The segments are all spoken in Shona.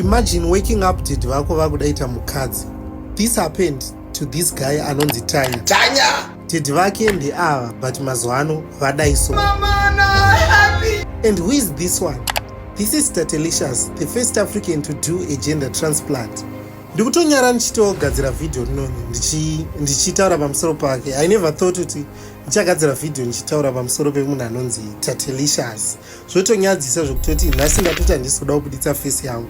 Imagine waking up dad vako vakudaita mukadzi. This happened to this guy anonzi Tanya. Tanya! Dad vake ndeava but mazuva ano vadai so. Mama, no, happy. And who is this one? This is Tatelicious, the first African to do a gender transplant. Ndikutonyara ndichitogadzira video rinoni ndichitaura pamusoro pake. I never thought kuti ndichagadzira video ndichitaura pamusoro pemunhu anonzi Tatelicious. Zvotonyadzisa zvekutoti nhasi ndatoti handisi kuda kubuditsa face yangu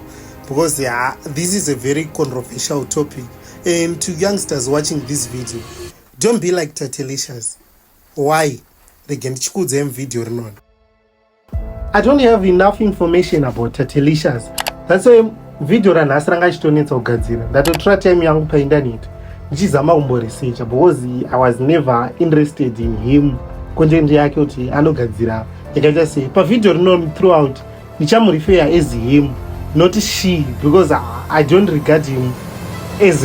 because yeah, this is a very controversial topic. And to youngsters watching this video, don't be like Tatelicious. Why? Rege ndichikuudzai muvideo rinoni. I don't have enough information about Tatelicious. That's why video ranhasi ranga chitonetsa kugadzira. Ndatotora time yangu painternet ndichizama kumboresearcha because I was never interested in him. Content yake kuti anogadzira yakaita sei. Pavideo rino throughout ndichamurefer as him, not she, because I don't regard him as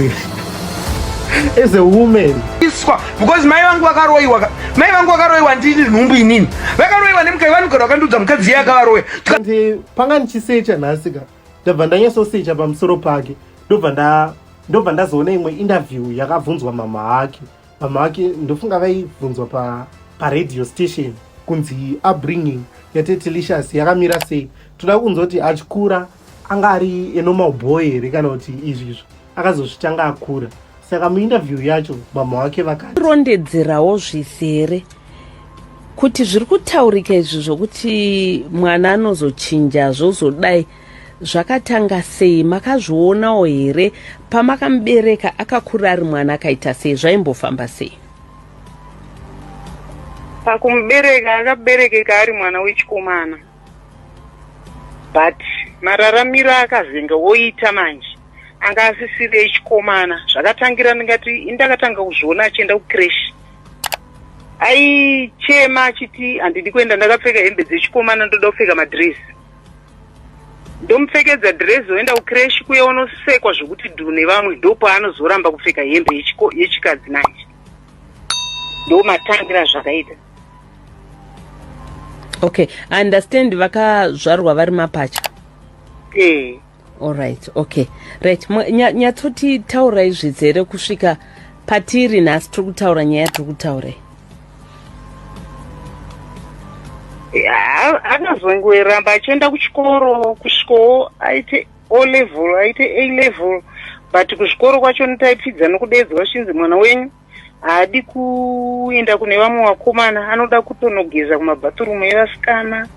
a woman. Iswa because mai vangu vakaroiwa, mai vangu vakaroiwa ndini nhumbu inini, vakaroiwa nemukadzi, vanogara vakandiudza mukadzi iye akavaroya. Andi panga ndichisecha nhasi ka, ndabva ndanyatsosecha pamusoro pake, ndobva ndazoona imwe interview yakabvunzwa mama ake. Mama ake ndofunga vaibvunzwa paradio station kunzi upbringing yaTatelicious yakamira sei. Toda kunzwa kuti achikura anga ari a normal boy here kana kuti izvizvo akazozvitanga akura. Saka muinterview yacho mama wake vakati rondedzerawo zvizere kuti zviri kutaurika izvi zvokuti mwana anozochinja zvozodai zvakatanga sei, makazvionawo here pamakamubereka akakura ari mwana akaita sei, zvaimbofamba sei? Pakumubereka akaberekeka ari mwana wechikomana, but mararamiro akazenge oita manje anga asisiri echikomana. Zvakatangira ndingati indakatanga kuzviona achienda kucreche, aichema achiti handidi kuenda ndakapfeka hembe dzechikomana, ndoda kupfeka madhirezi. Ndomupfekedza dhirezi oenda kucreche kuye onosekwa zvokuti dhu nevamwe, ndopaanozoramba kupfeka hembe yechikadzi manje. Ndo matangira zvakaita. Okay, I understand vakazvarwa vari mapacha. Eh. Alright, okay. Right, nyatsoti taurai zvizere kusvika patiri nhasi tiri kutaura nyaya tiri kutaurai. Akazongoramba achienda kuchikoro kusvikawo aite O level, aite A level, but kuzvikoro kwacho taipfidza nokudedzwa zvichinzi mwana wenyu haadi kuenda kune vamwe vakomana, anoda kutonogeza kumabhathurumu evasikana.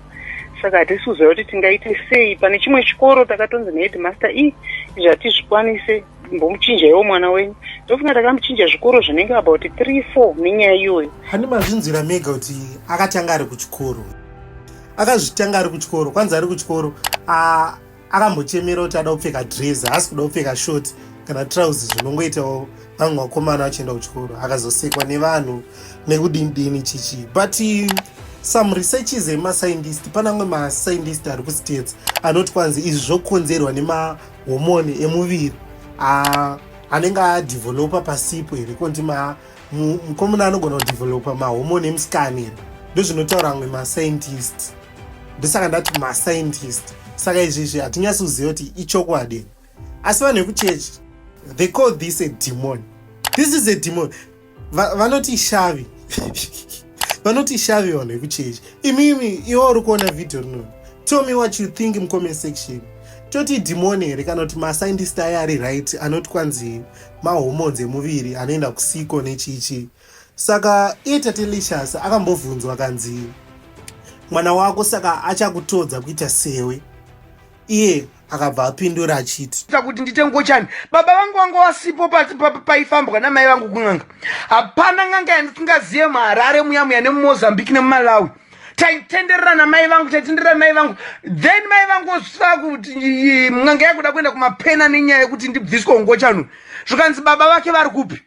Saka hatisi kuziva kuti tingaite sei. Pane chimwe chikoro takatonzi neheadmaster, i izvi hatizvikwanise, mbomuchinjaiwo mwana wenyu. Ndofunga takamuchinja zvikoro zvinenge about 3-4 nenyaya iyoyo. Hani mazvinzwira mega kuti akatanga ari kuchikoro, akazvitanga ari kuchikoro. Kwanzi ari kuchikoro akambochemera kuti ada kupfeka dress, haasi kuda kupfeka short kana trousers zvinongoitawo vamwe vakomana vachienda kuchikoro. Akazosekwa nevanhu nekudini dini chichi. But some researches emascientist, pane amwe mascientist ari kustates anoti kwanzi izvi zvokonzerwa nemahomoni emuviri anenge adevelopa pasipo here, konti mukomana anogona kudevelopa mahomoni emusikani here. Ndozvinotaura amwe mascientist, ndosaka ndati mascientist. Saka izvizvi hatinyatsi kuziva kuti ichokwadi, asi vanhu vekuchechi they call this a demon. This is a demon. Vanoti shavi, vanoti shavi vanhu vekuchechi. Imimi, iwe uri kuona vhidhio rinoni, tell me what you think mucomment section. Toti demon here kana kuti mascientist aya ari right anoti kwanzi mahormones emuviri anoenda kusiko nechichi? Saka iye Tatelicious akambobvunzwa kanzi mwana wako saka achakutodza kuita sewe, iye akabva apindura achiti kuti ndite ngochani, baba vangu vanga wasipo paifambwa namai vangu kun'anga. Hapana n'anga yandisingazive muHarare muya muya nemuMozambique nemuMalawi. Taitenderera namai vangu, taitenderera mai vangu. Then mai vangu vosvika kuti n'anga yakuda kuenda kumapena nenyaya yekuti ndibviswe ungochani. Zvikanzi baba vake vari kupi?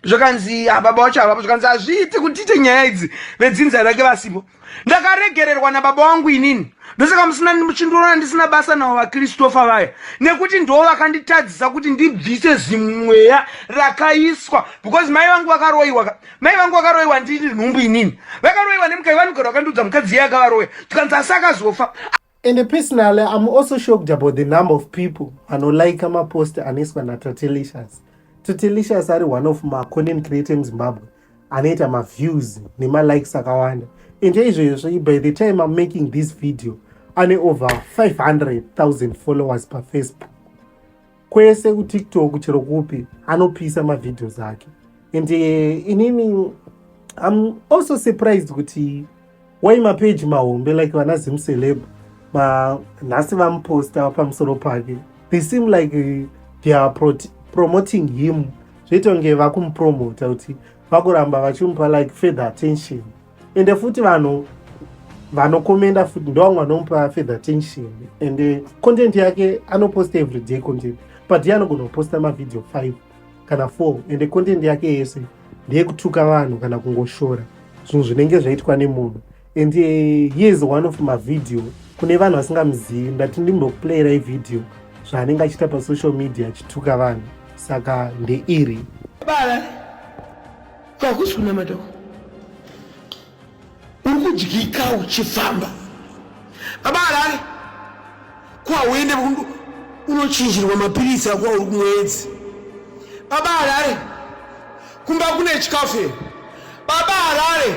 Zvakanzi baba vacho havapo. Zvikanzi hazviiti kuti tiite nyaya idzi vedzinza rake vasipo. Ndakaregererwa nababa vangu inini, ndosaka musina muchindiona ndisina basa navo vaKristofa vaya, nekuti ndo vakanditadzisa kuti ndibvise zimweya rakaiswa because mai vangu vakaroiwa. Mai vangu vakaroiwa ndini nhumbu inini, vakaroiwa nemukadzi, vanogara vakandiudza mukadzi iye akavaroya. Tikanzi asi akazofa. And personally, I'm also shocked about the number of people vanolika mapost anoiswa naTatelicious. Tatelicious ari one of macontent creator emuZimbabwe anoita maviews nemalikes akawanda. And izvezvi by the time I'm making this video, ane over 500,000 followers paFacebook. Kwese kuTikTok chero kupi anopisa mavideos ake. And inini I'm also surprised kuti why mapeji mahombe like vana Zimceleb nhasi vamuposta pamusoro pake. They seem like they are promoting him, zvoita kunge vakumupromota kuti vakuramba vachimupa like further attention. Ende futi vanhu vanokomenda futi ndo vamwe vanomupa further attention. And content yake anoposta everyday content, but iye anogona kuposta mavideo 5 kana 4, ende content yake yese ndeyekutuka vanhu kana kungoshora zvinhu zvinenge zvaitwa nemunhu. And here is one of mavideo kune vanhu vasingamuzivi. Ndati ndimbokuplayera video zvaanenge achiita pasocial media achituka vanhu, saka ndeiri. Bala kwakusi kunamata, uri kudyika uchifamba. Baba Harare, kwauende unochinjirwa mapirisi ako uri kumwedzi. Baba Harare, kumba kune chikafu here? Baba Harare,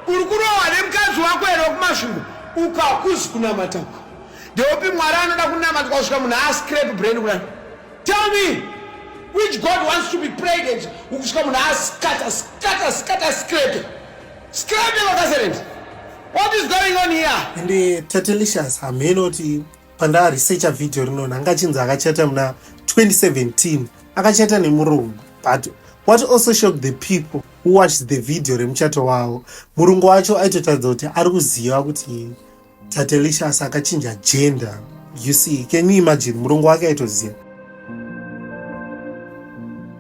uri kurohwa nemukadzi wako here wekuMasvingo? Ukakuzi kunamata, ndeupi Mwari anoda kunamatwa kusvika munhu ascrap brain kudai? Tell me which God wants to be prayed at kusvika munhu ascatter, scatter, scatter, scrape, scrape vakaserenti. What is going on here? Ende Tatelicious, hameno kuti pandaresearcha video rinona anga achinzi akachata muna 2017, akachata nemurungu. But what also shocked the people who watched the video remuchato wavo, murungu wacho aitotaridza kuti ari kuziva kuti Tatelicious akachinja gender. You see, can you imagine? Murungu wake aitoziva.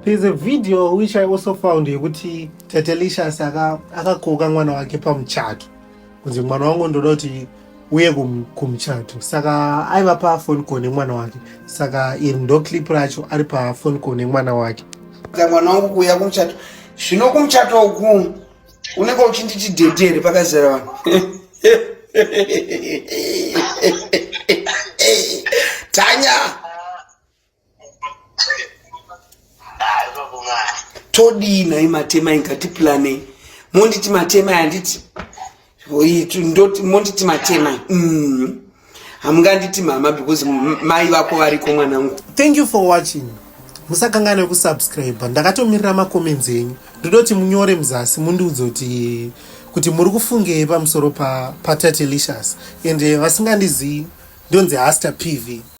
There's a video which I also found yekuti Tatelicious akakoka mwana wake pamuchato, kunzi mwana wangu ndoda kuti uye kumuchato. Saka aiva paphone call nemwana wake. Saka iri ndo clip racho, ari paphone call nemwana wake. Mwana wangu kuuya kumuchato. Zvino kumuchato uku unenge uchinditi dhedhe here pakazara vanhu? Tanya, todii nhai? Matema ingatiplanei, monditi matema, handiti? Monditi matema. Hamunganditi mama because mai vako variko, mwanangu. Thank you for watching. Musakanganwe kusubscribe. Ndakatomirira macomments enyu. Ndodoti munyore muzasi mundiudze kuti muri kufungei pamusoro paTatelicious. Ende vasingandizivi, ndonzi Haster PV.